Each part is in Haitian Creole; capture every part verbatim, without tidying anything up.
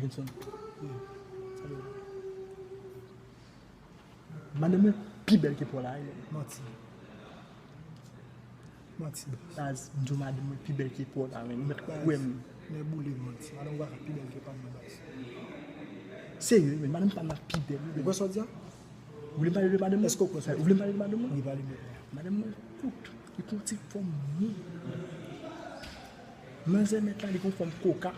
Benson. Madanm mwen pi bèl ke pa w la wi. Manti. Manti, baz. Baz, m di w madanm mwen pi bèl ke pa w la, men. Ou mèt kwè m. Nèboule manti. Madanm ou pa ka pi bèl ke pa m nan, baz. Serye, men madanm pa m nan pi bèl, wi. Ou kwè sa w di a? Ou vle m pale de madanm mwen? Èske ou kwè sa? Ou vle m pale de madanm mwen? Wi, pale de. Madanm mwen kout. Li pran ti fòm moun. Manzè mèt la, li pran fòm koka.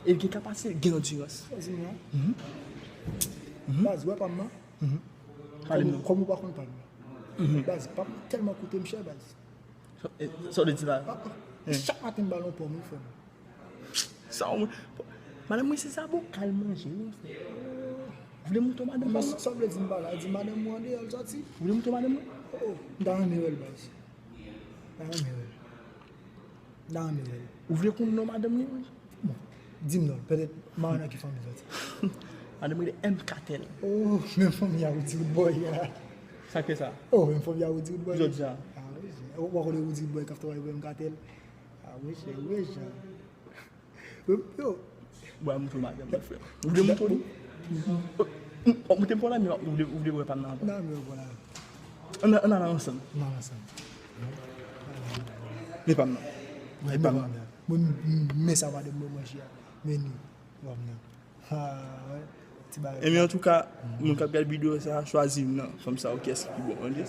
E li gen kapasite, li gen andirans. Sa w di m la? Mhm. Baz, wè pa m nan? Mhm. Pale m non. Kòm ou pa konn pa m nan. Mhm. Baz, pa m tèlman koute m chè, baz. Sa, e, sa w vle di la? Ah, ah. Chak maten m ba l yon pòm, wi, frè m. Sa w, madanm mwen se sa bokal manje, wi, frè. Ou vle mouton madanm mwen? Sa w vle di m pa la? Di madanm mwen andeyò l sòti? Ou vle mouton madanm mwen? Oh, oh, m ta renmen wè l, baz. M ta renmen wè l. M ta renmen wè l. Ou vle konn non madanm li, wi? Bon, di m non l. Petèt m pa wè nan ki fanmi l sòti. Madanm li rele M Katel. Oh, menm fanmi a Roody Roodboy a. Sa k fè sa? Oh, menm fanmi a Roody Roodboy. Jodi a. Ah, wi, se, ou pa konnen Roody Roodboy k ap travay pou M Katel. Ah, wi, se, wi, se. Yo. Bwa mouton madanm mwen, frè. Ou vle mouton li? Ou mouton pou la, men ou vle, ou vle wè pa m nan ankò? Nan, men wè pa la. Ann, ann al ansanm. Ann al ansanm. Men pa m nan. Men pa m nan. Mwen, m, m, men sa madanm mwen manje a. Men ni. Wap nan. Ha, wè. Ti bagay. Ebyen, antouka, moun k ap gade videyo sa, chwazi youn nan fanm sa yo, kiyès ki pi bon, tande?